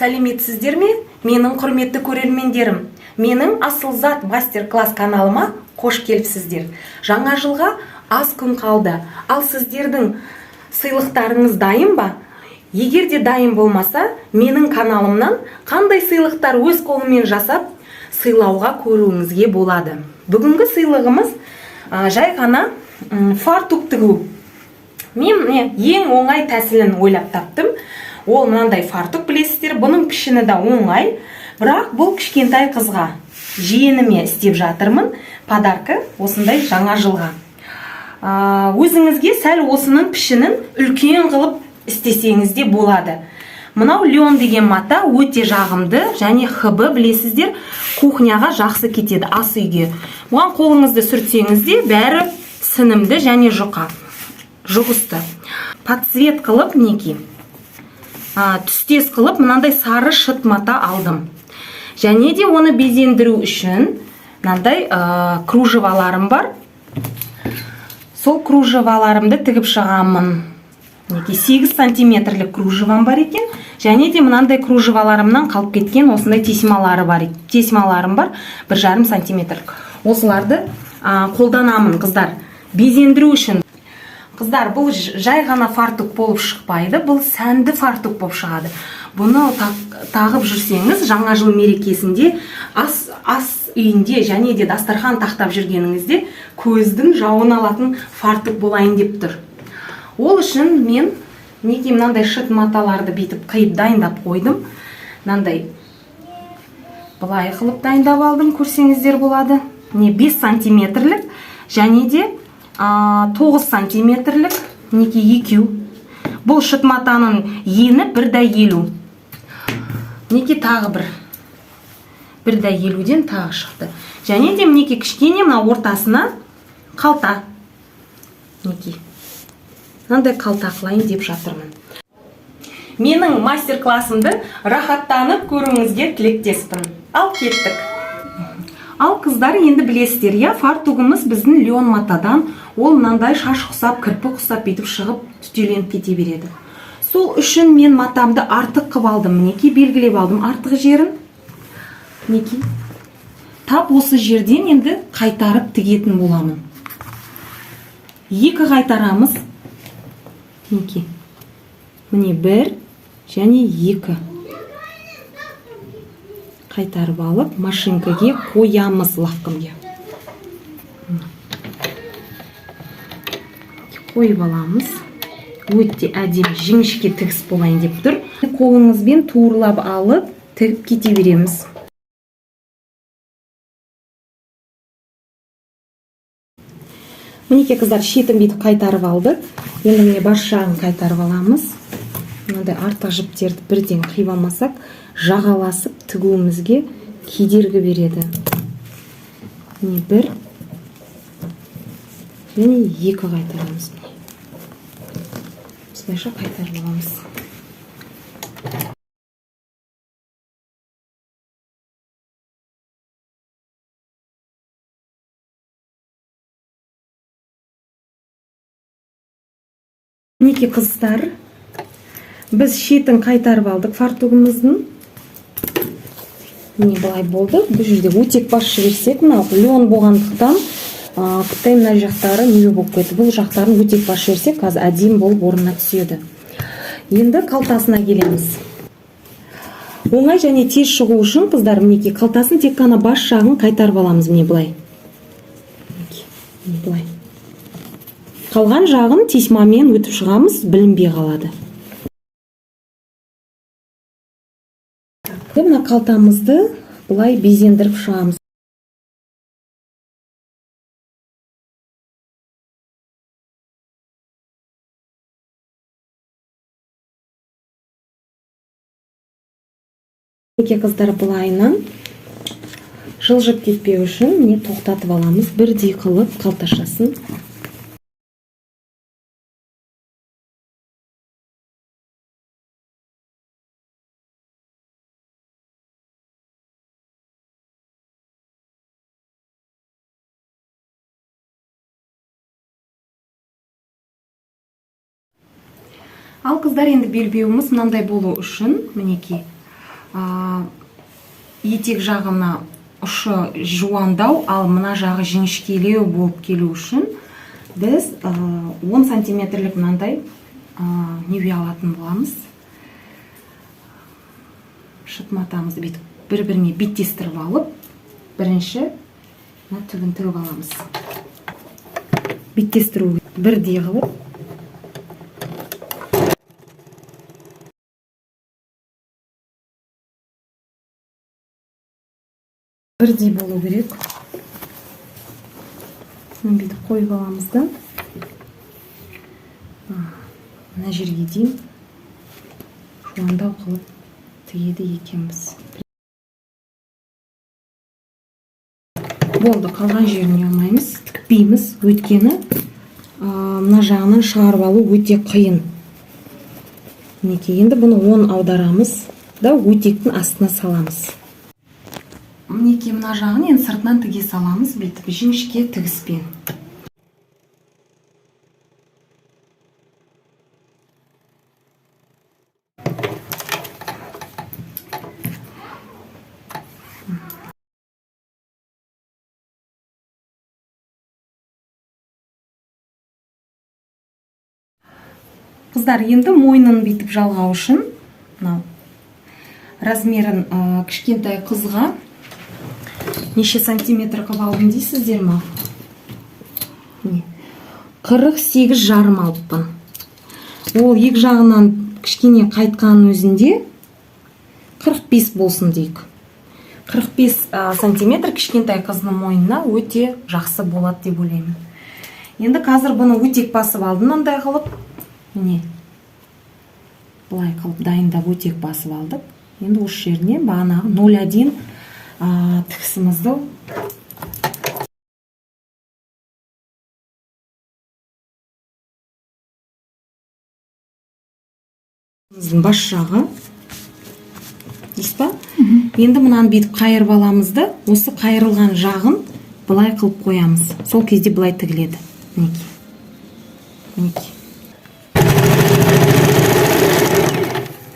Сәлеметсіздер ме, менің құрметті көрермендерім? Менің Асылзат мастер-класс каналыма қош келіпсіздер. Жаңа жылға аз күн қалды. Ал сіздердің сыйлықтарыңыз дайын ба? Егер де дайын болмаса, менің каналымнан қандай сыйлықтар өз қолымен жасап сыйлауға көруіңізге болады. Бүгінгі сыйлығымыз жай ғана фартук тігу. Мен міне ең оңай тәсілін ойлап таптым. Ол мынандай фартук, білесіздер, бұның пішіні де оңай, бірақ бұл кішкентай қызға, жиеніме істеп жатырмын подарка осындай жаңа жылға. Өзіңізге сәл осының пішінін үлкен қылып істесеңіз де болады. Мынау лен деген мата өте жағымды және ХБ, білесіздер, кухняға жақсы кетеді, ас үйге. Бұған қолыңызды сүртсеңіз де, бәрі сінімді және жұқа, жұғысты. Под цвет қылып, мінекей, түстес қылып мынандай сары шыт мата алдым. Және де оны безендіру үшін мынандай кружеваларым бар. Сол кружеваларымды тігіп шығамын. Мінекей, 8 сантиметрлік кружевам бар екен. Және де мынандай кружеваларымнан қалып кеткен осындай тесьмалары бар, тесьмаларым бар 1,5 сантиметрлік. Осыларды қолданамын, қыздар, безендіру үшін. Қыздар, бұл жай ғана фартук болып шықпайды, бұл сәнді фартук болып шығады. Бұны тағып жүрсеңіз, жаңа жыл мерекесінде ас үйінде және де дастархан тақтап жүргеніңізде көздің жауын алатын фартук болайын деп тұр. Ол үшін мен мінекей мынандай шыт маталарды бүйтіп қиып дайындап қойдым. Мынандай былай қылып дайындап алдым, көрсеңіздер болады. Міне, 5 сантиметрлік және де 9 сантиметрлік, мінекей, екеу. Бұл шыт матаның ені 1,50. Мінекей, тағы 1,50-ден тағы шықты. Және де мінекей кішкене мына ортасына қалта, мінекей, мынандай қалта қылайын деп жатырмын. Менің мастер-классымды рахаттанып көруіңізге тілектеспін. Ал кеттік. Ал қыздар, енді білесіздер, иә, фартугымыз біздің лен матадан, ол мынандай шаш құсап, кірпі құсап бүйтіп шығып, түтеленіп кете береді. Сол үшін мен матамды артық қылып алдым, мінекей, белгілеп алдым артық жерін. Мінекей, тап осы жерден енді қайтарып тігетін боламын. Екі қайтарамыз, мінекей, міне, бір және екі қайтарып алып, машинкаге қоямыз, лавкамге қойып аламыз. Өте әдемі жіңішке тігіс болайын деп тұр. Қолыңызбен туырлап алып тігіп кете береміз. Мінекей, қыздар, шетін бүйтіп қайтарып алдық. Енді міне, бас жағын қайтарып аламыз. Мынандай артық жіптерді бірден қиып алмасақ, жағаласып тігуімізге кедергі береді. Міне, бір және екі қайтарамыз. Міне, осылайша қайтарып аламыз. Мінекей, қыздар, біз шетін қайтарып алдық фартугымыздың. Міне, былай болды. Бұл жерде өтек басып жіберсек, мынау лен болғандықтан қытай мына жақтары неме болып кетті. Бұл жақтарын өтек басып жіберсек, қазір әдемі болып орнына түседі. Енді қалтасына келеміз. Оңай және тез шығу үшін, қыздар, мінекей, қалтасын тек қана бас жағын қайтарып аламыз. Міне, былай. Мінекей, міне, былай. Қалған жағын тесьмамен өтіп шығамыз, білінбей қалады. Мына қалтамызды былай безендіріп шығамыз. Мінекей, қыздар, былайынан жылжып кетпеу үшін, міне, тоқтатып аламыз бірдей қылып қалташасын. Ал қыздар, енді белбеуіміз мынандай болу үшін, мінекей, Етек жағы мына ұшы жуандау, ал мына жағы жіңішкелеу болып келу үшін біз 10 сантиметрлік мынандай неге алатын боламыз. Шыт матамызды бүйтіп бір біріне беттестіріп алып, бірінші мына түбін тігіп аламыз. Беттестіру бірдей қылып. Бірдей болу керек. Мына бүйтіп қойып аламыз да, мына жерге дейін жуандау қылып тігеді екенбіз. Болды, қалған жерін алмаймыз, тікпейміз, өйткені мына жағынан шығарып алу өте қиын. Мінекей, енді бұны оң аударамыз да, өтектің астына саламыз. Мінекей, мына жағын енді сыртынан тіге саламыз, бүйтіп жіңішке тігіспен. Қыздар, енді мойнын бүйтіп жалғау үшін мынау размерін, кішкентай қызға неше сантиметр қылып алдым дейсіздер ма? Міне, 48,5 алыппын. Ол екі жағынан кішкене қайтқанның өзінде 45 болсын дейік. 45 сантиметр кішкентай қыздың мойнына өте жақсы болады деп ойлаймын. Енді қазір бұны өтек басып алдым мынандай қылып. Міне, былай қылып дайындап, өтек басып алдық. Енді осы жеріне бағанағы 0,1 тігісімізді бас жағы, дұрыс па? Енді мынаны бүйтіп қайырып аламыз да, осы қайырылған жағын былай қылып қоямыз. Сол кезде былай тігіледі. Мінекей, мінекей,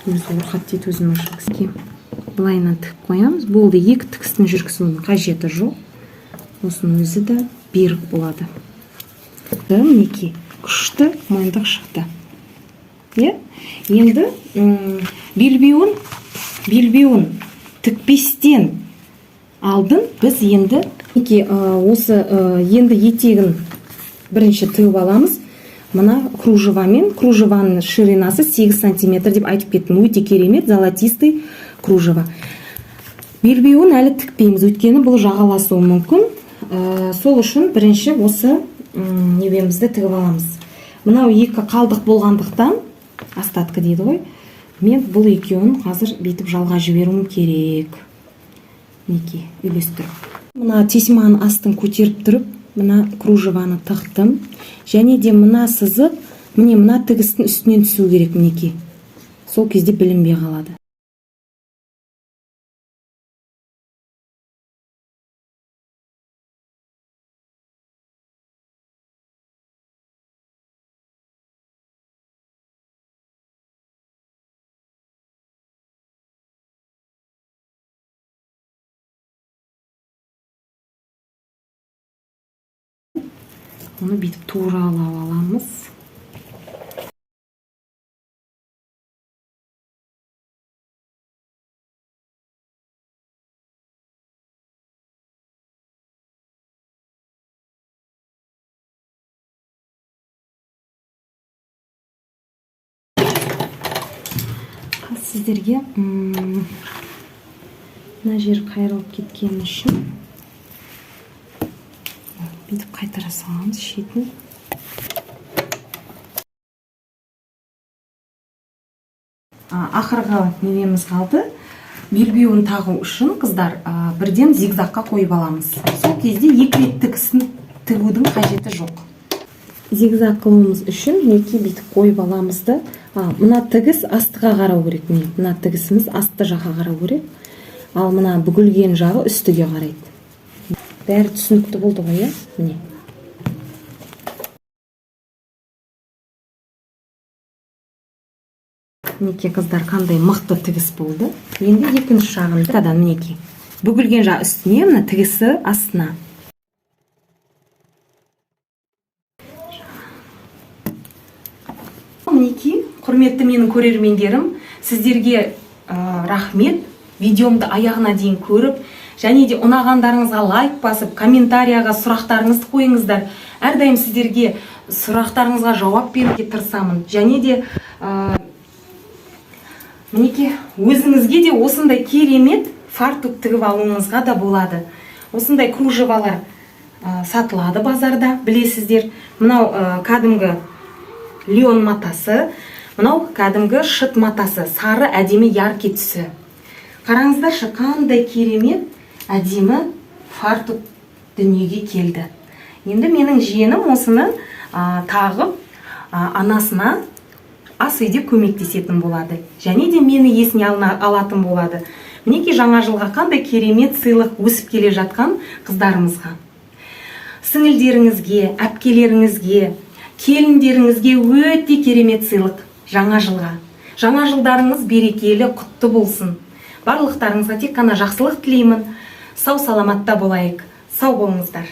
өзі рұқсат дейді өзіме. Мінекей, былайынан тігіп қоямыз. Болды, екі тігістің жүргізуінің қажеті жоқ, осының өзі де берік болады да. Мінекей, күшті мойындық шықты, иә. Енді белбеуін тікпестен алдын біз енді, мінекей, осы енді етегін бірінші тігіп аламыз мына кружевамен. Кружеваның ширинасы 8 сантиметр деп айтып кеттім. Өте керемет золотистый кружево. Белбеуін әлі тікпейміз, өйткені бұл жағаласуы мүмкін. Сол үшін бірінші осы небемізді тігіп аламыз. Мынау екі қалдық болғандықтан, остатка дейді ғой, мен бұл екеуін қазір бүйтіп жалға жіберуім керек. Мінекей, үйлестіріп, мына тесьманың астын көтеріп тұрып, мына кружеваны тықтым. Және де мына сызық, міне, мына тігістің үстінен түсу керек. Мінекей, сол кезде білінбей қалады. Оны бүйтіп туралап аламыз. Қазір сіздерге мына жер қайырылып кеткені үшін бүйтіп қайтара саламыз шетін. Ақырғы немеміз қалды. Белбеуін тағу үшін, қыздар, бірден зигзагқа қойып аламыз. Сол кезде екі рет тігісін тігудің қажеті жоқ. Зигзаг қылуымыз үшін, мінекей, бүйтіп қойып аламыз да, мына тігіс астыға қарау керек. Міне, мына тігісіміз асты жаққа қарау керек, ал мына бүгілген жағы үстіге қарайды. Бәрі түсінікті болды ғой, иә? Міне. Мінекей, қыздар, қандай мықты тігіс болды. Енді екінші жағын қайтадан, мінекей, бүгілген жақ үстіне, мына тігісі астына. Мінекей, құрметті менің көрермендерім, сіздерге рахмет. Видеомды аяғына дейін көріп және де ұнағандарыңызға лайк басып, комментарияға сұрақтарыңызды қойыңыздар. Әрдайым сіздерге сұрақтарыңызға жауап беруге тырысамын. Және де мінекей, өзіңізге де осындай керемет фартук тігіп алуыңызға да болады. Осындай кружевалар сатылады базарда, білесіздер. Мынау кәдімгі лен матасы, мынау кәдімгі шыт матасы, сары, әдемі, яркий түсі. Қараңыздаршы, қандай керемет әдемі фартук дүниеге келді. Енді менің жиенім осыны тағып, анасына ас үйде көмектесетін болады және де мені есіне алатын болады. Мінекей, жаңа жылға қандай керемет сыйлық өсіп келе жатқан қыздарымызға, сіңілдеріңізге, әпкелеріңізге, келіндеріңізге өте керемет сыйлық жаңа жылға. Жаңа жылдарыңыз берекелі, құтты болсын! Барлықтарыңызға тек қана жақсылық тілеймін. Сау саламатта болайық, сау болыңыздар!